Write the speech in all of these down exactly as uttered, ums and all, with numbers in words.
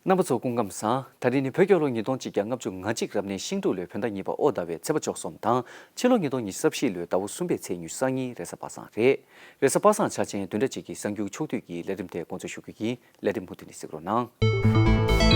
རྣམ་པ་ཚོ་སྐུ་ཁམས་བཟང་། ད་རིང་ནི་བོད་རྒྱལ་ལོ་ཉིས་སྟོང་གཅིག་བརྒྱ་ལྔ་བཅུ་ང་གཅིག་རབ་གནས་ཤིང་འབྲུག་ལོའི་བོད་ཟླ་གཉིས་པ་དབོ་ཟླ་བའི་ཚེས་པ་བཅུ་གསུམ་དང་ཕྱི་ལོ་ཉིས་སྟོང་ཉི་ཤུ་རྩ་བཞི་ལོའི་ཟླ་བ་གསུམ་པའི་ཚེས་ཉི་ཤུ་རྩ་གཉིས་རེས་གཟའ་པ་སངས་རེད། རེས་གཟའ་པ་སངས་འཆར་ཅན་བདུན་ཕྲག་གཅིག་གི་གསར་འགྱུར་ཕྱོགས་བསྡུས་ཀྱི་ལས་རིམ་དེ་འགོ་འཛུགས་ཞུ་རྒྱུ་ཡིན། ལས་རིམ་མུ་མཐུད་ནས་གཟིགས་རོགས་གནང་།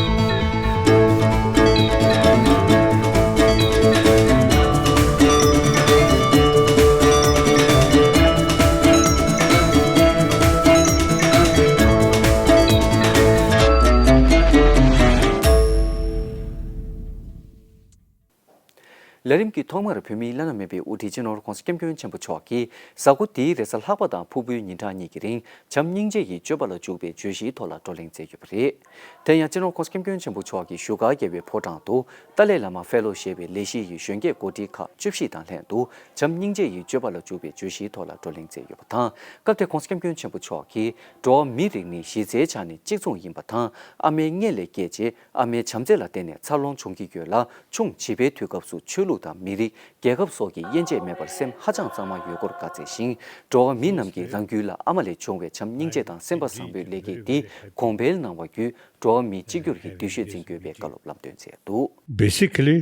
ལས་རིམ་གྱི་ཐོག་མར་བོད་མིའི་བླ་ན་མེད་པའི་དབུ་ཁྲིད་སྤྱི་ནོར་༸གོང་ས་༸སྐྱབས་མགོན་ཆེན་པོ་མཆོག་གིས་གཟའ་འཁོར་འདིའི་རེས་གཟའ་ལྷག་པ་དང་ཕུར་བུའི་ཉིན་གྲངས་གཉིས་ཀྱི་རིང་བྱམས་སྙིང་རྗེ་ཡི་སྤྱོད་པ་ལ་འཇུག་པའི་བརྗོད་གཞིའི་ཐོག་ལ་བགྲོ་གླེང་མཛད་ཡོད་པ་རེད། དེ་ཡང་སྤྱི་ནོར་༸གོང་ས་༸སྐྱབས་མགོན་ཆེན་པོ་མཆོག་གིས་བཞུགས་སྒར་རྒྱལ་བའི་ཕོ་བྲང་དུ་ཏཱ་ལའི་བླ་མ་ཕེ་ལོ་ཞེས་པའི་ལས་གཞི་ཡི་གཞོན་སྐྱེས་འགོ་ཁྲིད་ཁག་བཅུ་བཞི་དང་ལྷན་དུ་བྱམས་སྙིང་རྗེ་ཡི་སྤྱོད་པ་ལ་འཇུག་པའི་བརྗོད་གཞིའི་ཐོག་ལ་བགྲོ་གླེང་མཛད་ཡོད་པ་དང་། སྐབས་དེར་༸གོང་ས་༸སྐྱབས་མགོན་ཆེན་པོ་མཆོག་གིས་འགྲོ་བ་མི་རིགས་ནི་གཞི་རྩའི་ཆ་ནས་གཅིག་མཚུངས་ཡིན་པ་དང་། ཨ་མའི་མངལ་ལས་སྐྱེས་རྗེས་ཨ་མའི་བྱམས་བརྩེ་ལ་བརྟེན་ནས་འཚར་ལོངས་འབྱུང་གི་ཡོད་ལ། ཆུང་བྱིས་པའི་དུས་སྐབས་སུ་ཆོས་ལུགས་དང་མི་རིགས། རྒྱལ་ཁབ་སོགས་ཀྱི་དབྱེ་འབྱེད་མེད་པར་སེམས་ཧ་ཅང་གཙང་མ་ཡོད་སྐོར་བཀའ་སྩལ་ཞིང་། འགྲོ་བ་མི་རྣམས་ཀྱིས་རང་རྒྱུད་ལ་ཨ་མ་ལས་བྱུང་བའི་བྱམས་སྙིང་རྗེ་དང་སེམས་པ་བཟང་པོའི་ལས་འགན་འདི་གོང་འཕེལ་གནང་བ་བརྒྱུད། འགྲོ་བ་མིའི་གཅིག་གྱུར་གྱི་འདུ་ཤེས་འཛིན་དགོས་པའི་བཀའ་སློབ་ལམ་སྟོན་མཛད་འདུག། Basically,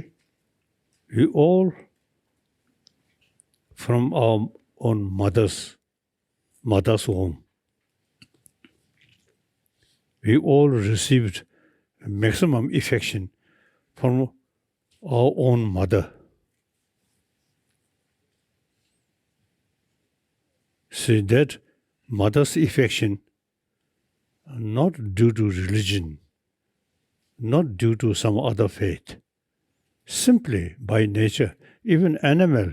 we all from our own mothers, mother's womb, we all received maximum affection from our own mother. See, that mother's affection, not due to religion, not due to some other faith, simply by nature, even animal,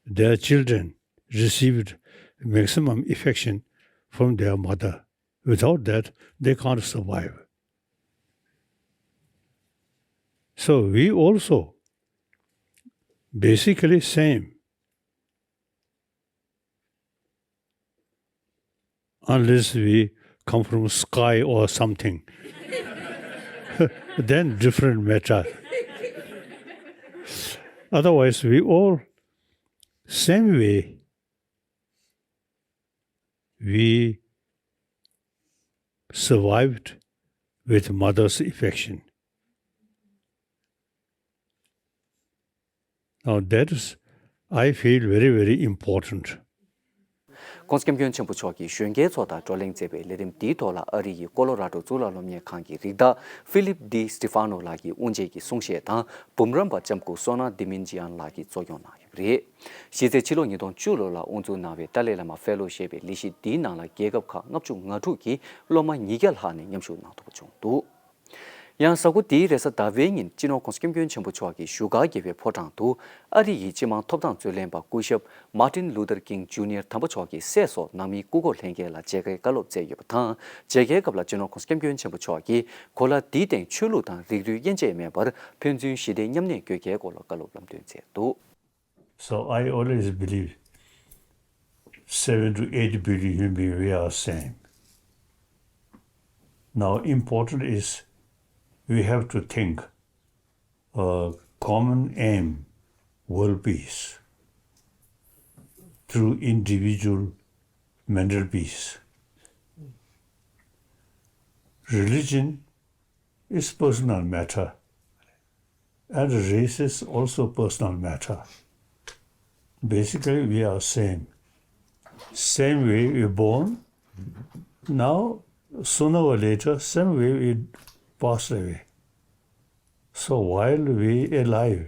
their children received maximum affection from their mother. Without that, they can't survive. So we also basically same, unless we come from sky or something. Then different matter. Otherwise, we all same way, we survived with mother's affection. Now that is, I feel, very, very important. ༸གོང་ས་༸སྐྱབས་མགོན་ཆེན་པོ་མཆོག་གིས་གཞོན་སྐྱེས་ཚོ་དང་བགྲོ་གླེང་མཛད་པའི་ལས་རིམ་འདིའི་ཐོག་ལ། ཨ་རི་ཡི་ཀོ་ལོ་ར་ཌོ་གཙུག་ལག་སློབ་གཉེར་ཁང་གི་རིགས་བདག་ཕི་ལིབ་ཌི་སི་ཊི་ཕ་ནོ་ལགས་ཀྱིས་དབུ་འབྱེད་ཀྱི་གསུང་བཤད་དང་། འབུམ་རམས་པ་ལྕམ་སྐུ་སོ་ན་ཏི་མིན་ཇི་ཡན་ལགས་ཀྱིས་གཙོ་སྐྱོང་གནང་ཡོད་པ་རེད། གཞི་རྩའི་ཕྱི་ལོ་ཉིས་སྟོང་བཅུ་ལོ་ལ་དབུ་འཛུགས་གནང་བའི་ཏཱ་ལའི་བླ་མ་ཕེ་ལོ་ཞེས་པའི་ལས་གཞི་འདིའི་ནང་ལ། རྒྱལ་ཁབ་ཁག་ལྔ་བཅུ་ང་དྲུག་གི་སློབ་མ་ཉིས་བརྒྱ་ལྷག་ནས་མཉམ་ཞུགས་གནང་ཐུབ་པ་བྱུང་འདུག། ཡང་གཟའ་འཁོར་འདིའི་རེས་གཟའ་ཟླ་བའི་ཉིན། སྤྱི་ནོར་༸གོང་ས་༸སྐྱབས་མགོན་ཆེན་པོ་མཆོག་གིས་བཞུགས་སྒར་རྒྱལ་བའི་ཕོ་བྲང་དུ་ཨ་རི་ཡི་སྤྱི་དམངས་ཐོབ་ཐང་རྩོད་ལེན་པ་སྐུ་ཞབས་མར་ཏིན་ལུ་ཐར་ཀིང་ཇུ་ནི་ཡར་དམ་པ་མཆོག་གི་སྲས་སོགས་ནང་མིའི་སྐུ་འཁོར་ལྷན་རྒྱས་ལ་མཇལ་ཁའི་བཀའ་སློབ་སྩལ་ཡོད་པ་དང་། མཇལ་ཁའི་སྐབས་ལ་སྤྱི་ནོར་༸གོང་ས་༸སྐྱབས་མགོན་ཆེན་པོ་མཆོག་གིས་གོ་ལ་འདིའི་སྟེང་ཆོས་ལུགས་དང་རིགས་རུས་དབྱེ་འབྱེད་མེད་པར་ཕན་ཚུན་ཞི་བདེ་མཉམ་གནས་དགོས་གལ་སྐོར་ལ་བཀའ་སློབ་ལམ་སྟོན་མཛད་འདུག། So I always believe seven to eight billion human beings, we are same. Now important is we have to think a common aim, world peace, through individual mental peace. Religion is personal matter, and race is also personal matter. Basically, we are same. Same way we born. Now, sooner or later, same way we pass away. So while we alive,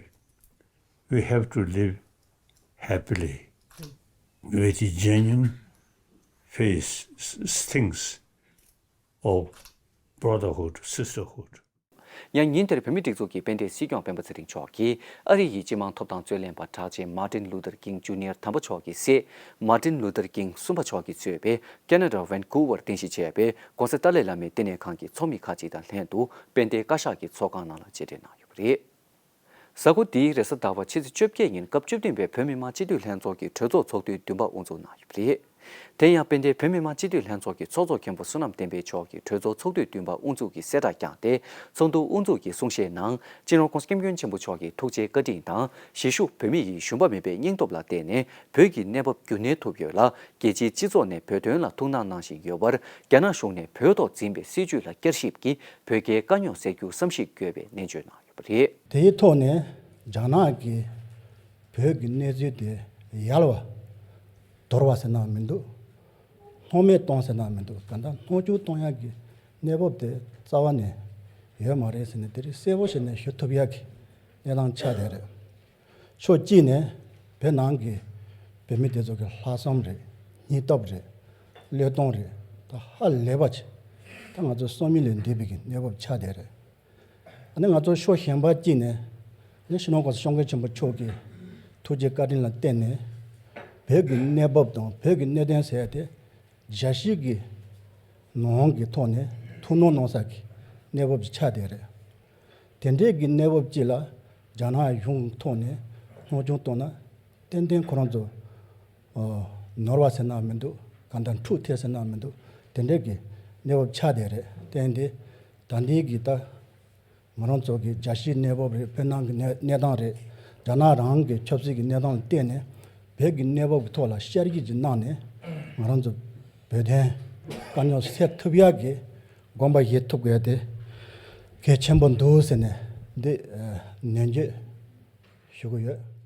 we have to live happily with genuine faith, s- things of brotherhood, sisterhood. ཡང་ཉིན་དེར་བོད་མིའི་སྒྲིག་འཛུགས་ཀྱི་དཔལ་ལྡན་སྲིད་སྐྱོང་སྤེན་པ་ཚེ་རིང་མཆོག་གིས་ཨ་རི་ཡི་སྤྱི་དམངས་ཐོབ་ཐང་རྩོད་ལེན་པ་གྲགས་ཅན་མར་ཏིན་ལུ་ཐར་ཀིང་ཇུ་ནི་ཡར་དམ་པ་མཆོག་གི་སྲས་མར་ཏིན་ལུ་ཐར་ཀིང་གསུམ་པ་མཆོག་གིས་གཙོས་པའི་ཁེ་ན་ཌ་ཝན་ཀུ་ཝར་རྟེན་གཞི་བྱས་པའི་༸གོང་ས་ཏཱ་ལའི་བླ་མའི་བསྟི་གནས་ཁང་གི་ཚོགས་མི་ཁག་ཅིག་དང་ལྷན་དུ་དཔལ་ལྡན་བཀའ་ཤག་གི་ཚོགས་ཁང་ནང་ལ་མཇལ་འཕྲད་གནང་ཡོད་པ་རེད། གཟའ་འཁོར་འདིའི་རེས་གཟའ་ཟླ་བ་ཕྱི་ཚེས་བཅོ་བརྒྱད་ཉིན་སྐབས་བཅུ་བདུན་པའི་བོད་མི་མང་སྤྱི་འཐུས་ལྷན་ཚོགས་ཀྱི་གྲོས་ཚོགས་ཚོགས་དུས་བདུན་པ་དབུ་འཛུགས་གནང་ཡོད་པ་རེད། དེ་ཡང་དཔལ་ལྡན་བོད་མི་མང་སྤྱི་འཐུས་ལྷན་ཚོགས་ཀྱི་ཚོགས་གཙོ་མཁན་པོ་བསོད་ནམས་བསྟན་འཕེལ་མཆོག་གིས་གྲོས་ཚོགས་ཚོགས་དུས་བདུན་པ་དབུ་འཛུགས་ཀྱི་གསལ་བསྒྲགས་བསྐྱངས་ཏེ། ཚོགས་འདུ་དབུ་འཛུགས་ཀྱི་གསུང་བཤད་ནང་སྤྱི་ནོར་༸གོང་ས་༸སྐྱབས་མགོན་ཆེན་པོ་མཆོག་གི་ཐུགས་རྗེའི་བཀའ་དྲིན་དང་གཞིས་བཞུགས་བོད་མི་ཡི་ཞུམ་པ་མེད་པའི་སྙིང་སྟོབས་ལ་བརྟེན་ནས་བོད་ཀྱི་གནས་བབ་རྒྱུན་གནས་ཐུབ་ཡོད་ལ། རྒྱལ་སྤྱིའི་སྤྱི་ཚོགས་ནས་བོད་དོན་ལ་ཐུགས་སྣང་གནང་བཞིན་ཡོད་པར། རྒྱ་ནག་གཞུང་ནས་བོད་ཐོག་འཛིན་པའི་སྲིད་བྱུས་ལ་བསྐྱར་ཞིབ་ཀྱིས་བོད་རྒྱའི་དཀའ་རྙོག་སེལ་རྒྱུར་བསམ་གཞིག་དགོས་པའི་ནན་བརྗོད་གནང་ཡོད་པ་རེད། དེའི་ཐོག་ནས་རྒྱ་ནག་གིས་བོད་ཀྱི་གནས་ཚུལ་དེ་ཡལ་བ་དོར་བ་ཟེར་ན་མི་འདུག་སྣང་མེད་གཏོང་ཟེར་ན་མི་འདུག་གང་ལྟར་སྣང་ཆུང་གཏོང་ཡག་གི་གནས་བབ་དེ་རྩ་བ་ནས་ཡོད་མ་རེད་ཟེར་ནས། དེ་རིང་གསལ་པོ་བྱས་ནས་ཞུ་ཐུབ་ཡག་གི་གནས་སྟངས་ཆགས་བསྡད་རེད། ཕྱོགས་གཅིག་ནས་བོད་ནང་གི་བོད་མི་དེ་ཚོ་གི་ལྷག་བསམ་རེད། སྙིང་སྟོབས་རེད། བློས་གཏོང་རེད། ད་ཧ་ལས་པ་ཆེ། ད་ང་ཚོ་སོ་མི་ལས་འདས་པའི་གི་གནས་བབ་ཆགས་བསྡད་རེད། ཨ་ནི་ང་ཚོ་ཕྱོགས་གཞན་པ་གཅིག་ནས་ནི་སྤྱི་ནོར་༸གོང་ས་༸སྐྱབས་མགོན་ཆེན་པོ་མཆོག་གི་ཐུགས་རྗེ་བཀའ་དྲིན་ལ་བརྟེན་ནས་བོད་ཀྱི་གནས་བབ་དང་བོད་ཀྱི་གནད་དོན་ཟེར་ཡ་དེ་རྒྱལ་སྤྱི་གི་ནང་གི་ཐོག་ནས་ཐུགས་སྣང་གནང་ས་གི་གནས་བབ་ཅིག་ཆགས་བསྡད་རེད། དེ་འདྲའི་གི་གནས་བབ་ཅིག་ལ་རྒྱ་ནག་གཞུང་ཐོག་ནས་སྣང་ཆུང་གཏོང་ན་ཏན་ཏན་ཁོ་རང་ཚོ་ཨ་ནོར་བ་ཟེར་ན་མི་འདུག་གང་ལྟར་འཁྲུག་ཐེབས་ཟེར་ན་མི་འདུག་དེ་འདྲའི་གི་གནས་བབ་ཆགས་བསྡད་རེད། བརྟེན་ཏེ་ད་ལྟའི་གི་ད་ང་རང་ཚོ་གི་རྒྱལ་སྤྱིའི་གནས་བབ་རེད། བོད་ནང་གི་གནས་གནས་སྟངས་རེད། རྒྱ་ནག་རང་གི་ཆབ་སྲིད་ཀྱི་གནས་སྟངས་ལ་བལྟས་ནས་བོད་ཀྱི་གནས་བབ་ཀྱི་ཐོག་ལ་བསྐྱར་ཞིབ་ཅིག་གནང་ནས་ང་རང་ཚོ་བོད་དོན་དཀའ་རྙོག་སེལ་ཐུབ་ཡག་གི་དགོངས་པ་བཞེས་ཐུབ་དགོས་དེ་གལ་ཆེན་པོ་འདུག་ཟེར་ནས་འདི་ཨ་ནན་བརྗོད་ཞུ་གི་ཡོད།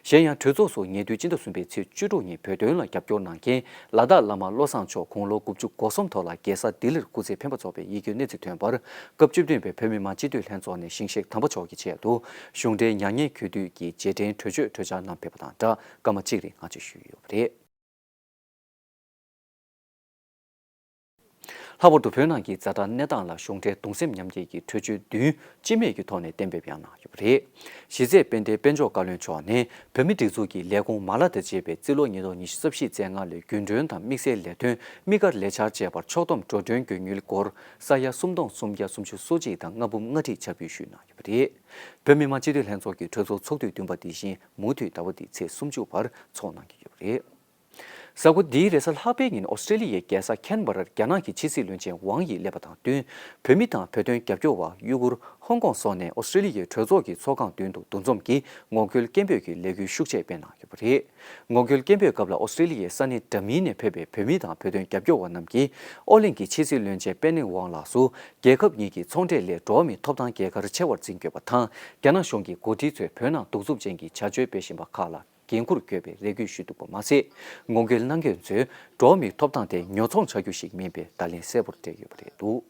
གཞན་ཡང་གྲོས་ཚོགས་སུ་ཉེ་དུས་སྤྱི་ཟླ་གསུམ་པའི་ཚེས་བཅུ་དྲུག་ཉིན་བོད་དོན་ལ་རྒྱབ་སྐྱོར་གནང་མཁན་ལ་དྭགས་བླ་མ་བློ་བཟང་མཆོག་དགུང་ལོ་དགུ་བཅུ་གོ་གསུམ་ཐོག་ལ་རྒྱལ་ས་ལྡི་ལིར་སྐུ་ཚེ་འཕེན་པ་ཚོགས་པའི་ཡིད་སྐྱོའི་གནས་ཚུལ་ཐོན་པར། སྐབས་བཅུ་བདུན་པའི་བོད་མི་མང་སྤྱི་འཐུས་ལྷན་ཚོགས་ནས་ཞིང་གཤེགས་དམ་པ་མཆོག་གི་ཆེད་དུ་གཞུང་འབྲེལ་མྱ་ངན་གུས་འདུད་ཀྱི་རྗེས་དྲན་གྲོས་ཆོད་གྲོས་འཆར་བསྣམས་ཕེབས་པ་དང་སྦྲགས་སྐར་མ་གཅིག་རིང་ངག་བཅད་ཞུས་ཡོད་པ་རེད། ལྷག་པར་དུ་བོད་ནང་གི་ཛ་དྲག་གནས་སྟངས་ལ་གཞུང་འབྲེལ་གདུང་སེམས་མཉམ་སྐྱེད་ཀྱི་གྲོས་ཆོད་བདུན་སྤྱི་མོས་ཀྱི་ཐོག་ནས་གཏན་འབེབས་ཡང་གནང་ཡོད་པ་རེད། གཞི་རྩའི་དཔལ་ལྡན་དཔལ་འབྱོར་བཀའ་བློན་མཆོག་ནས་བོད་མིའི་སྒྲིག་འཛུགས་ཀྱི་ལས་ཁུངས་མ་ལག་དང་བཅས་པའི་རྩིས་ལོ་ཉིས་སྟོང་ཉི་ཤུ་རྩ་བཞི་རྩ་ལྔ་ལོའི་རྒྱུན་གྲོན་དང་དམིགས་བསལ་ལས་དོན་དམིགས་བཀར་ལས་འཆར་བཅས་པར་ཕྱོགས་བསྡོམས་འགྲོ་གྲོན་དགོས་དངུལ་སྒོར་ས་ཡ་སུམ་སྟོང་སུམ་བརྒྱ་སུམ་ཅུ་སོ་གཅིག་དང་ལྔ་འབུམ་ལྔ་ཁྲི་ཆ་འབུལ་ཞུས་གནང་ཡོད་པ་རེད། བོད་མི་མང་སྤྱི་འཐུས་ལྷན་ཚོགས་ཀྱི་གྲོས་ཚོགས་ཚོགས་དུས་བདུན་པ་འདི་བཞིན་མུ་མཐུད་ཟླ་བ་འདིའི་ཚེས་སུམ་ཅུ་བར་ཚོགས་གནང་གི་ཡོད་པ་རེད། གཟའ་འཁོར་འདིའི་རེས་གཟའ་ལྷག་པའི་ཉིན་ཨོ་སི་ཀྲེ་ལི་ཡའི་རྒྱལ་ས་ཁན་བྷ་རར་རྒྱ་ནག་གི་ཕྱི་སྲིད་བློན་ཆེན་ཝང་ཡི་སླེབས་པ་དང་བསྟུན། བོད་མི་དང་བོད་དོན་རྒྱབ་སྐྱོར་བ་གཡུ་གུར་ཧོང་ཀོང་སོགས་ནས་ཨོ་སི་ཀྲེ་ལི་ཡའི་གྲོས་ཚོགས་ཀྱི་ཚོགས་ཁང་མདུན་དུ་འདུ་འཛོམས་ཀྱིས་ངོ་རྒོལ་སྐད་འབོད་ཀྱི་ལས་འགུལ་ཤུགས་ཆེ་སྤེལ་གནང་ཡོད་པ་རེད། ངོ་རྒོལ་སྐད་འབོད་སྐབས་ལ་ཨོ་སི་ཀྲེ་ལི་ཡའི་ས་གནས་འདྲ་མིན་ནས་ཕེབས་པའི་བོད་མི་དང་བོད་དོན་རྒྱབ་སྐྱོར་བ་རྣམས་ཀྱིས་ཨོ་གླིང་གི་ཕྱི་སྲིད་བློན་ཆེན་པེ་ནིང་ཝང་ལགས་སུ་རྒྱལ་ཁབ་གཉིས་ཀྱི་ཚོང་འབྲེལ་སླད་འགྲོ་བ་མིའི་ཐོབ་ཐང་རྒྱལ་ཁར་ཆེ་བར་འཛིན་དགོས་པ་དང་། རྒྱ་ནག་གཞུང་གི་འགོ་ཁྲིད་ཚོས་བོད་ནང་གདུག་རྩུབ་ཅན་གྱི་བྱ་སྤྱོད་སྤེལ་བཞིན་པ་ཁག་ལ་འགན་འཁུར་དགོས་པའི་རེ་སྐུལ་ཞུས་འདུག་པ་མ་ཟད། ངོ་རྒོལ་གནང་མཁན་ཚོས་འགྲོ་བ་མིའི་ཐོབ་ཐང་དེ་ཉོ་ཚོང་བྱ་རྒྱུ་ཞིག་མིན་པའི་བརྡ་ལན་གསལ་པོར་སྤྲད་ཡོད་པ་རེད་འདུག།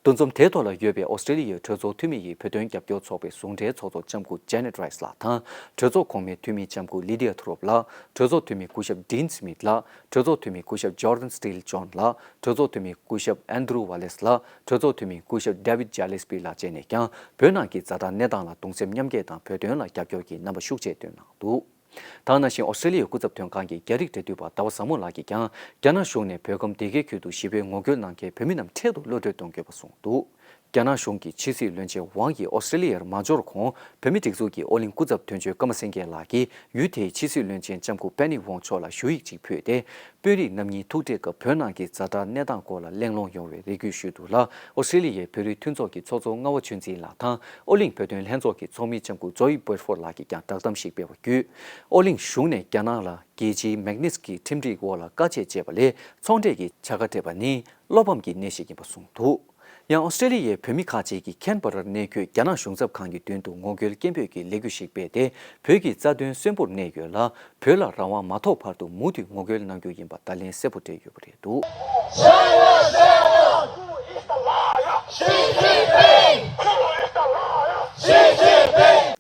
འདུ་འཛོམས་དེའི་ཐོག་ལ་ཡོད་པའི་ཨོ་སི་ཀྲེ་ལི་ཡའི་གྲོས་ཚོགས་འཐུས་མི་ཡིས་བོད་དོན་རྒྱབ་སྐྱོར་ཚོགས་པའི་ཟུང་འབྲེལ་ཚོགས་གཙོ་ལྕམ་སྐུ་Janet Rice་ལགས་དང་། གྲོས་ཚོགས་གོང་མའི་འཐུས་མི་ལྕམ་སྐུ་Lydia Thrope་ལགས། གྲོས་ཚོགས་འཐུས་མི་སྐུ་ཞབས་Dean Smith་ལགས། གྲོས་ཚོགས་འཐུས་མི་སྐུ་ཞབས་Jordan Steele Jones་ལགས། གྲོས་ཚོགས་འཐུས་མི་སྐུ་ཞབས་Andrew Wallace་ལགས། གྲོས་ཚོགས་འཐུས་མི་སྐུ་ཞབས་David Gillespie་ལགས་བཅས་ནས་ཀྱང་བོད་ནང་གི་ཛ་དྲག་གནས་སྟངས་ལ་གདུང་སེམས་མཉམ་སྐྱེད་དང་བོད་དོན་ལ་རྒྱབ་སྐྱོར་གྱི་རྣམ་པ་ཤུགས་ཆེ་བཏོན་གནང་འདུག། ད་ག་ནང་བཞིན་ཨོ་སི་ཀྲེ་ལི་ཡའི་སྐུ་ཚབ་དོན་ཁང་གི་རྒྱ་རིགས་འབྲེལ་མཐུད་པ་ཟླ་བ་བཟང་མོ་ལགས་ཀྱིས་ཀྱང་རྒྱ་ནག་གཞུང་ནས་བོད་ཁམས་སྡེ་དགེ་ཁུལ་དུ་ཞི་བའི་ངོ་རྒོལ་གནང་མཁན་བོད་མི་རྣམས་འཕྲལ་དུ་གློད་གྲོལ་གཏོང་དགོས་པ་གསུངས་འདུག། རྒྱ་ནག་གཞུང་གི་ཕྱི་སྲིད་བློན་ཆེན་ཝང་ཡིས་ཨོ་སི་ཀྲེ་ལི་ཡར་མ་འབྱོར་གོང་བོད་མིའི་སྒྲིག་འཛུགས་ཀྱི་ཨོ་གླིང་སྐུ་ཚབ་དོན་གཅོད་ཀརྨ་སེང་གེ་ལགས་ཀྱིས་ཡུལ་དེའི་ཕྱི་སྲིད་བློན་ཆེན་ལྕམ་སྐུ་པེ་ནི་ཝང་མཆོག་ལ་ཞུ་ཡིག་ཅིག་ཕུལ་ཏེ། དཔོན་རིགས་རྣམ་གཉིས་ཐུག་འཕྲད་སྐབས་བོད་ནང་གི་ཛ་དྲག་གནས་སྟངས་སྐོར་ལ་གླེང་སློང་ཡོང་བའི་རེ་སྐུལ་ཞུས་འདུག་ལ། ཨོ་སི་ཀྲེ་ལི་ཡའི་བོད་རིགས་མཐུན་ཚོགས་ཀྱི་ཚོགས་གཙོ་རྔ་བ་ཆོས་འཛིན་ལགས་དང་ཨོ་གླིང་བོད་དོན་ལྷན་ཚོགས་ཀྱི་ཚོགས་མི་ལྕམ་སྐུ་Joy Boyford་ལགས་ཀྱིས་ཀྱང་བསྒྲགས་གཏམ་ཞིག་སྤེལ་བ་བརྒྱུད། ཨོ་གླིང་གཞུང་ནས་རྒྱ་ནག་ལ་རྒྱལ་སྤྱིའི་མེག་ནིས་ཀྱི་ཁྲིམས་སྒྲིག་འོག་ལ་དཀའ་སྤྱད་བྱས་པ་ལས་ཚོང་འབྲེལ་གྱི་བྱ་དགའ་སྤྲད་པ་ནི་བློ་ཕམ་གྱི་གནས་ཤིག་ཡིན་པ་གསུངས་འདུག། ཡང་ཨོ་སི་ཀྲེ་ལི་ཡའི་བོད་མི་ཁག་ཅིག་གིས་ཁེན་བྷ་རར་གནས་འཁོད་རྒྱ་ནག་གཞུང་ཚབ་ཁང་གི་མདུན་དུ་ངོ་རྒོལ་སྐད་འབོད་ཀྱི་ལས་འགུལ་ཞིག་སྤེལ་ཏེ། བོད་ཀྱི་རྩ་དོན་གསོན་པོར་གནས་ཡོད་ལ། བོད་ལ་རང་དབང་མ་ཐོབ་བར་དུ་མུ་མཐུད་ངོ་རྒོལ་གནང་རྒྱུ་ཡིན་པ་བརྡ་ལན་གསལ་པོ་སྤྲད་ཡོད་པ་རེད་འདུག། China says, who is the liar? Xi Jinping! Who is the liar? Xi Jinping!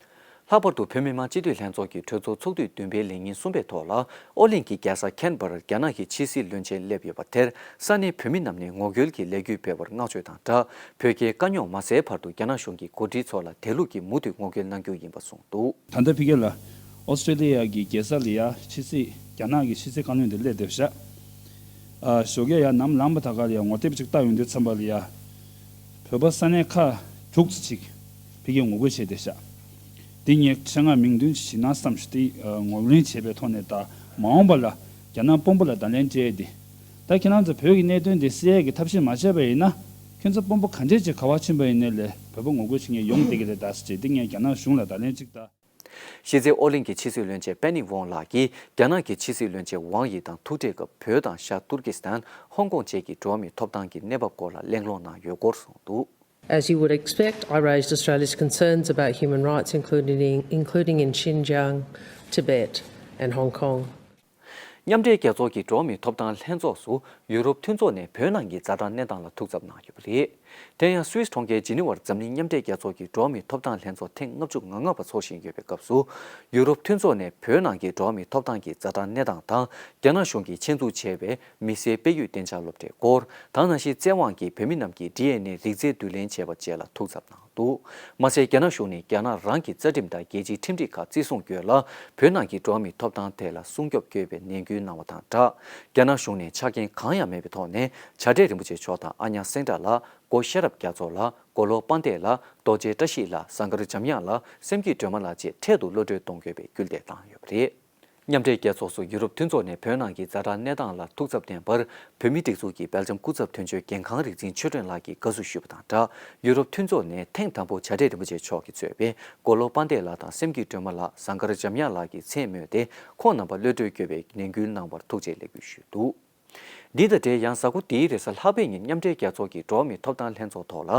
ལྷག་པར་དུ་བོད་མི་མང་སྤྱི་འཐུས་ལྷན་ཚོགས་ཀྱི་གྲོས་ཚོགས་ཚོགས་དུས་བདུན་པའི་ལས་ཉིན་གསུམ་པའི་ཐོག་ལ་ཨོ་གླིང་གི་རྒྱལ་ས་ཁེན་བྷ་རར་རྒྱ་ནག་གི་ཕྱི་སྲིད་བློན་ཆེན་སླེབས་ཡོད་པ་དེར་ས་གནས་བོད་མི་རྣམས་ནས་ངོ་རྒོལ་གྱི་ལས་འགུལ་སྤེལ་བར་བསྔགས་བརྗོད་དང་སྦྲགས། བོད་རྒྱའི་དཀའ་རྙོག་མ་སེལ་བར་དུ་རྒྱ་ནག་གཞུང་གི་འགོ་ཁྲིད་ཚོ་ལ་དེ་ལུགས་ཀྱི་མུ་མཐུད་ངོ་རྒོལ་གནང་རྒྱུ་ཡིན་པ་གསུངས་འདུག། ད་ལྟ་ཕ་གི་ལ་ཨོ་སི་ཀྲེ་ལི་ཡ་གི་རྒྱལ་ས་ལ་ཡ་ཕྱི་སྲིད་རྒྱ་ནག་གི་ཕྱི་སྲིད་བཀའ་བློན་དེ་སླེབས་བསྡད་ཤག། ཨ་ཞོགས་ཀས་ཡ་ནམ་ལངས་པ་ད་ག་ལ་ཡ་ངོ་དེབ་ཅིག་བལྟ་ཡོང་དུས་ཙམ་པ་ལ་ཡ། བོད་པ་ས་གནས་ཁག་ དྲུག་ཙམ་ཅིག་ཕ་གིར་ངོ་རྒོལ་བྱས་བསྡད་ཤག་དེ་ངས་ཆེད་མངགས་མིང་འདོན་ཞིག་གནང་བསམ་ཞུ་སྟེ་ངོས་ལེན་བྱས་པའི་ཐོག་ནས། ད་མ་འོངས་པ་ལ་རྒྱ་ནག་དཔོན་པོ་ལ་བརྡ་ལན་སྤྲད་དེ། ད་ཁྱེད་རང་ཚོ་བོད་ཀྱི་གནད་དོན་དེ་སེལ་ཡས་ཀྱི་ཐབས་ཤེས་མ་བྱས་པ་ཡིན་ན། ཁྱོད་ཚོ་དཔོན་པོ་ག་འདྲས་ཅིག་ག་པར་ཕྱིན་པ་ཡིན་ནའི་ལས་བོད་པ་ངོ་རྒོལ་བྱེད་མཁན་ཡོང་བསྡད་ཀྱི་རེད་ད་ཟེར་བྱས། དེ་ངས་རྒྱ་ནག་གཞུང་ལ་བརྡ་ལན་གཅིག་ད། གཞི་རྩའི་ཨོ་གླིང་གི་ཕྱི་སྲིད་བློན་ཆེན་པེ་ནི་ཝོང་ལགས་ཀྱིས་རྒྱ་ནག་གི་ཕྱི་སྲིད་བློན་ཆེན་ཝང་ཡི་དང་ཐུག་འཕྲད་སྐབས། བོད་དང་ཤར་ཏུར་ཀི་སི་ཐན། ཧོང་ཀོང་བཅས་ཀྱི་འགྲོ་བ་མིའི་ཐོབ་ཐང་གི་གནས་བབ་སྐོར་ལ་གླེང་སློང་གནང་ཡོད་སྐོར་གསུངས་འདུག། As you would expect, I raised Australia's concerns about human rights, including, including in Xinjiang, Tibet, and Hong Kong. མཉམ་འབྲེལ་རྒྱལ་ཚོགས་ཀྱི་འགྲོ་བ་མིའི་ཐོབ་ཐང་ལྷན་ཚོགས་སུ་ཡུ་རོབ་མཐུན་ཚོགས་ནས་བོད་ནང་གི་ཛ་དྲག་གནས་སྟངས་ལ་ཐུགས་འཚབ་གནང་ཡོད་པ་རེད། དེ་ཡང་སུད་སི་གྲོང་ཁྱེར་ཇི་ནི་ཝར་འཛམ་གླིང་མཉམ་འབྲེལ་རྒྱལ་ཚོགས་ཀྱི་འགྲོ་བ་མིའི་ཐོབ་ཐང་ལྷན་ཚོགས་ཐེངས་ལྔ་བཅུ་ང་ལྔ་པ་འཚོགས་བཞིན་ཡོད་པའི་སྐབས་སུ། ཡུ་རོབ་མཐུན་ཚོགས་ནས་བོད་ནང་གི་འགྲོ་བ་མིའི་ཐོབ་ཐང་གི་ཛ་དྲག་གནས་སྟངས་དང་། རྒྱ་ནག་གཞུང་གིས་ཆེད་འཛུགས་བྱས་པའི་མི་སེར་སྤེལ་ཡུལ་གཏན་འཇགས་སློབ་གྲྭའི་སྐོར། དེ་ནང་བཞིན་བཙན་དབང་གིས་བོད་མི་རྣམས་ཀྱི་ཌི་ཨེན་ཨེ་རིགས་རྫས་བསྡུ་ལེན་བྱས་པ་བཅས་ལ་ཐུགས་འཚབ་གནང་འདུག། མ་ཟད། རྒྱ་ནག་གཞུང་ནས་རྒྱ་ནག་རང་གི་རྩ་ཁྲིམས་དང་རྒྱལ་སྤྱིའི་ཁྲིམས་སྒྲིག་ཁག་བརྩི་སྲུང་སྐྱོད་ལ། བོད་ནང་གི་འགྲོ་བ་མིའི་ཐོབ་ཐང་ཐད་ལ་སྲུང་སྐྱོབ་དགོས་པའི་ནན་སྐུལ་གནང་བ་དང་སྦྲགས། རྒྱ་ནག་གཞུང་ནས་ཆ་རྐྱེན་གང་ཡང་མེད་པའི་ཐོག་ནས་བྱ་བྲལ་རིན་པོ་ཆེ་མཆོག་དང་། ཨ་ཉག་སེང་བྲག་ལགས། སྒོ་ཤེས་རབ་རྒྱ་མཚོ་ལགས། མགོ་ལོག་དཔལ་ལྡན་ལགས། རྡོ་རྗེ་བཀྲ་ཤིས་ལགས། ཟངས་དཀར་འཇམ་དབྱངས་ལགས། སེམས་རྒྱས་སྒྲོལ་མ་ལགས་བཅས་འཕྲལ་དུ་གློད་གྲོལ་གཏོང་དགོས་པའི་སྐུལ་འདེད་བཏང་ཡོད་པ་རེད། མཉམ་འབྲེལ་རྒྱལ་ཚོགས་སུ་ཡུ་རོབ་མཐུན་ཚོགས་ནས་བོད་ནང་གི་ཛ་དྲག་གནས་སྟངས་ལ་ཐུགས་འཚབ་བསྟན་པར། བོད་མིའི་སྒྲིག་འཛུགས་ཀྱི་སྦེལ་ཇམ་སྐུ་ཚབ་དོན་གཅོད་རྒན་ཁང་རིག་འཛིན་ཆོས་སྒྲོན་ལགས་ཀྱིས་དགའ་བསུ་ཞུས་པ་དང་སྦྲགས། ཡུ་རོབ་མཐུན་ཚོགས་ནས་ཐེངས་དང་པོ་བྱ་བྲལ་རིན་པོ་ཆེ་མཆོག་གིས་གཙོས་པའི་མགོ་ལོག་དཔལ་ལྡན་ལགས་དང་། སེམས་རྒྱས་སྒྲོལ་མ་ལགས། ཟངས་དཀར་འཇམ་དབྱངས་ལགས་ཀྱི་མཚན་སྨོས་ཏེ། ཁོང་རྣམ་པ་གློད་གྲོལ་དགོས་པའི་ནན་སྐུལ་གནང་བར་ཐུགས་རྗེ་ལེགས་འབུལ་ཞུས་འདུག། འདི་དང་འབྲེལ། ཡང་གཟའ་འཁོར་འདིའི་རེས་གཟའ་ལྷག་པའི་ཉིན་མཉམ་འབྲེལ་རྒྱལ་ཚོགས་ཀྱི་འགྲོ་བ་མིའི་ཐོབ་ཐང་ལྷན་ཚོགས་ཐོག་ལ།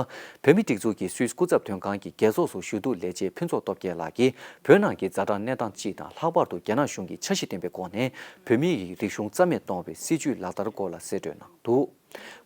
བོད་མིའི་སྒྲིག་འཛུགས་ཀྱི་སུད་སི་སྐུ་ཚབ་དོན་ཁང་གི་རྒྱལ་ཚོགས་སུ་ཞུ་གཏུག་ལས་བྱེད་ཕུན་ཚོགས་སྟོབས་རྒྱལ་ལགས་ཀྱིས། བོད་ནང་གི་ཛ་དྲག་གནས་སྟངས་སྤྱི་དང་། ལྷག་པར་དུ་རྒྱ་ནག་གཞུང་གིས་འཆར་གཞི་ལྡན་པའི་སྒོ་ནས་བོད་མིའི་རིག་གཞུང་རྩ་མེད་གཏོང་བའི་སྲིད་བྱུས་ལག་བསྟར་སྐོར་ལ་གསལ་སྟོན་གནང་འདུག།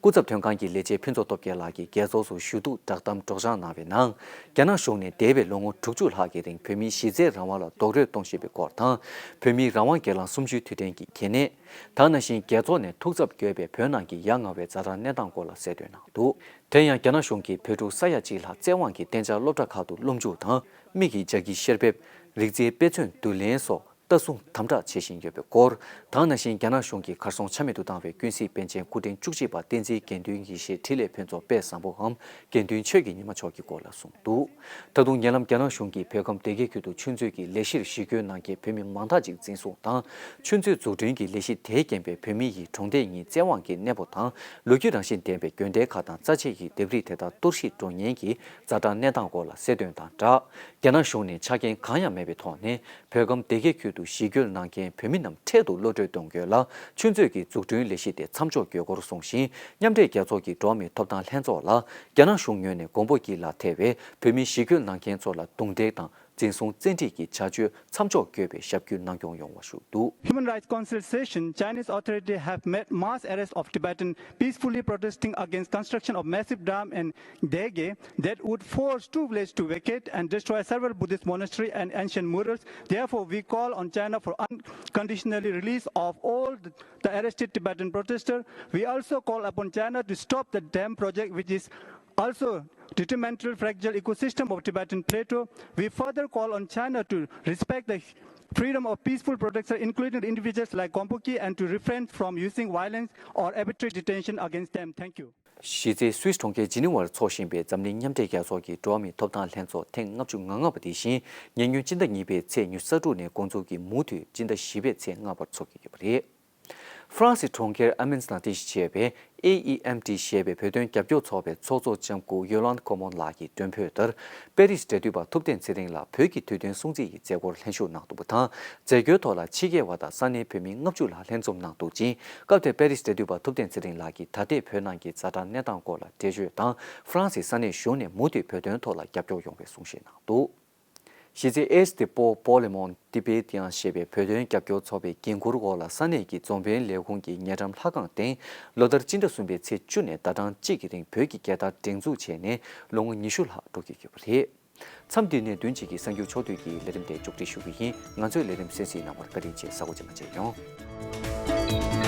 སྐུ་ཚབ་དོན་ཁང་གི་ལས་བྱེད་ཕུན་ཚོགས་སྟོབས་རྒྱལ་ལགས་ཀྱིས་རྒྱལ་ཚོགས་སུ་ཞུ་གཏུག་བསྒྲགས་གཏམ་སྒྲོག་སྦྱང་གནང་བའི་ནང་། རྒྱ་ནག་གཞུང་ནས་འདས་པའི་ལོ་ངོ་དྲུག་ཅུ་ལྷག་གི་རིང་བོད་མིའི་གཞི་རྩའི་རང་དབང་ལ་རྡོག་རོལ་གཏོང་བཞིན་པའི་སྐོར་དང་། བོད་མིའི་རང་དབང་སྒེར་ལངས་གསུམ་བཅུའི་དུས་དྲན་གྱི་གལ་གནད། དེ་ནང་བཞིན་རྒྱལ་ཚོགས་ནས་ཐུགས་འཚབ་དགོས་པའི་བོད་ནང་གི་ཡ་ང་བའི་ཛ་དྲག་གནས་སྟངས་སྐོར་ལ་གསལ་སྟོན་གནང་འདུག། དེ་ཡང་རྒྱ་ནག་གཞུང་གིས་བོད་ཕྲུག་ས་ཡ་གཅིག་ལྷག་བཙན་དབང་གིས་གཏན་འཇགས་སློབ་གྲྭ་ཁག་ཏུ་སློབ་འཇུག་དང་། མི་གི་ལྗགས་ཀྱི་བཤེར་འབེབས། རིགས་རྫས་དཔེ་མཚོན་བསྡུ་ལེན་སོགས་ལྟ་སྲུང་དམ་དྲག་བྱེད་བཞིན་ཡོད་པའི་སྐོར། དེ་ནང་བཞིན་རྒྱ་ནག་གཞུང་གིས་གར་སོང་ཆ་མེད་དུ་བཏང་བའི་ཀུན་གཟིགས་པཎ་ཆེན་སྐུ་ཕྲེང་བཅུ་གཅིག་པ་བསྟན་འཛིན་དགེ་འདུན་ཡེ་ཤེས་འཕྲིན་ལས་ཕུན་ཚོགས་དཔལ་བཟང་པོའམ་དགེ་འདུན་ཆོས་ཀྱི་ཉི་མ་མཆོག་གི་སྐོར་ལ་གསུངས་འདུག། ད་དུང་ཉེ་ལམ་རྒྱ་ནག་གཞུང་གིས་བོད་ཁམས་སྡེ་དགེ་ཁུལ་དུ་ཆུ་མཛོད་ཀྱི་ལས་གཞིར་ཞི་རྒོལ་གནང་མཁན་བོད་མི་མང་དག་ཅིག་འཛིན་བཟུང་དང་། ཆུ་མཛོད་འཛུགས་སྐྲུན་གྱི་ལས་གཞི་དེའི་རྐྱེན་པས་བོད་མི་ཡི་གྲོང་སྡེ་གཉིས་བཙན་དབང་གིས་གནས་སྤོ་དང་། ལོ་རྒྱུས་རང་བཞིན་ལྡན་པའི་དགོན་སྡེ་ཁག་དང་རྩ་ཆེ་གི་ལྡེབས་རིས་དེ་དག་གཏོར་བཤིག་འགྲོ་ཉེན་གྱི་ཛ་དྲག་གནས་སྟངས་སྐོར་ལ་གསལ་སྟོན་དང་སྦྲགས། རྒྱ་ནག་གཞུང་ནས་ཆ་རྐྱེན་གང་ཡང་མེད་པའི་ཐོག་ནས་བོད་ཁམས་སྡེ་དགེ་ཁུལ་དུ་ཞི་རྒོལ་གནང་མཁན་བོད་མི་རྣམས་འཕྲལ་དུ་གློད་གྲོལ་གཏོང་དགོས་ལ། ཆུ་མཛོད་ཀྱི་འཛུགས་སྐྲུན་ལས་གཞི་དེ་མཚམས་འཇོག་དགོས་སྐོར་གསུངས་ཤིང་། མཉམ་འབྲེལ་རྒྱལ་ཚོགས་ཀྱི་འགྲོ་བ་མིའི་ཐོབ་ཐང་ལྷན་ཚོགས་ལ་རྒྱ་ནག་གཞུང་ངོས་ནས་མགོན་པོ་སྐྱིད་ལ་ཐེ་བའི་བོད་མི་ཞི་རྒོལ་གནང་མཁན་ཚོ་ལ་རྡུང་རྡེག་དང་། འཛིན་བཟུང་བཙན་ཁྲིད་ཀྱི་བྱ་སྤྱོད་མཚམས་འཇོག་དགོས་པའི་ཞབས་སྐུལ་གནང་སྐྱོང་ཡོང་བ་ཞུ་འདུག། Human Rights Council session, Chinese authorities have made mass arrest of Tibetan peacefully protesting against construction of massive dam in Dege that would force two villages to vacate and destroy several Buddhist monasteries and ancient murals. Therefore, we call on China for unconditionally release of all the, the arrested Tibetan protesters. We also call upon China to stop the dam project, which is also detrimental fragile ecosystem of Tibetan plateau. We further call on China to respect the freedom of peaceful protesters, including individuals like Gompoki, and to refrain from using violence or arbitrary detention against them. Thank you. གཞི་རྩའི་སུད་སི་གྲོང་ཁྱེར་ཇི་ནི་ཝར་འཚོགས་བཞིན་པའི་འཛམ་གླིང་མཉམ་འབྲེལ་རྒྱལ་ཚོགས་ཀྱི་འགྲོ་བ་མིའི་ཐོབ་ཐང་ལྷན་ཚོགས་ཐེངས་ལྔ་བཅུ་ང་ལྔ་པ་དེ་བཞིན་ཉེ་སྔོན་སྤྱི་ཟླ་གཉིས་པའི་ཚེས་ཉི་ཤུ་རྩ་དྲུག་ནས་འགོ་འཛུགས་ཀྱིས་མུ་མཐུད་སྤྱི་ཟླ་བཞི་པའི་ཚེས་ལྔ་བར་འཚོགས་ཀྱི་ཡོད་པ་རེད། ཧྥ་རན་སིའི་གྲོང་ཁྱེར་ཨ་མེན་ནང་རྟེན་གཞི་བྱས་པའི་ཨེ་ཨི་ཨེམ་ཏི་ཞེས་པའི་བོད་དོན་རྒྱབ་སྐྱོར་ཚོགས་པའི་ཚོགས་གཙོ་ལྕམ་སྐུ་ཡོ་ལན་ཁོ་མོན་ལགས་ཀྱིས་འདོན་འབོད་ལྟར། པེ་རིས་འབྲེལ་མཐུད་པ་ཐུབ་བསྟན་ཚེ་རིང་ལགས་བོད་ཀྱི་དུས་སྟོན་སྲུང་བརྩི་ཡི་མཛད་སྒོར་ལྷན་ཞུགས་གནང་འདུག་པ་དང་། མཛད་སྒོའི་ཐོག་ལ་ཕྱི་རྒྱལ་བ་དང་ས་གནས་བོད་མི་ལྔ་བཅུ་ལྷག་ལྷན་འཛོམས་གནང་འདུག་ཅིང་། སྐབས་དེར་པེ་རིས་འབྲེལ་མཐུད་པ་ཐུབ་བསྟན་ཚེ་རིང་ལགས་ཀྱིས་ད་ལྟའི་བོད་ནང་གི་ཛ་དྲག་གནས་སྟངས་སྐོར་ལ་འགྲེལ་བརྗོད་དང་། ཧྥ་རན་སིའི་ས་གནས་གཞུང་ནས་མུ་མཐུད་བོད་དོན་ཐོག་ལ་རྒྱབ་སྐྱོར་ཡོང་བའི་གསུང་བཤད་གནང་འདུག། གཞི་རྩའི་ཨེས་ཏི་པོ་པོ་ལེ་མོན་ཏི་བེ་ཏི་ཡང་ཞེས་པའི་བོད་དོན་རྒྱབ་སྐྱོར་ཚོགས་པའི་འགན་འཁུར་འོག་ལ་ས་གནས་ཀྱི་འཛམ་བུའི་ལས་ཁུངས་ཀྱི་ཉེ་འགྲམ་ལྷ་ཁང་སྟེང་ལོ་ལྟར་སྤྱི་ཟླ་གསུམ་པའི་ཚེས་བཅུ་ནས་ཟླ་གྲངས་གཅིག་གི་རིང་བོད་ཀྱི་རྒྱལ་དར་སྒྲེང་འཛུགས་བྱས་ནས་ལོ་ངོ་ཉི་ཤུ་ལྷག་འགྲོ་གི་ཡོད་པ་རེད། མཚམས་འདི་ནས་བདུན་གཅིག་གི་གསར་འགྱུར་ཕྱོགས་བསྡུས་ཀྱི་ལས་རིམ་དེ་མཇུག་སྒྲིལ་ཞུ་གི་ཡིན། ང་ཚོའི་ལས་རིམ་གསན་གཟིགས་གནང་བར་བཀའ་དྲིན་ཆེ། གཟའ་འཁོར་རྗེས་མ་མཇལ་ཡོང་།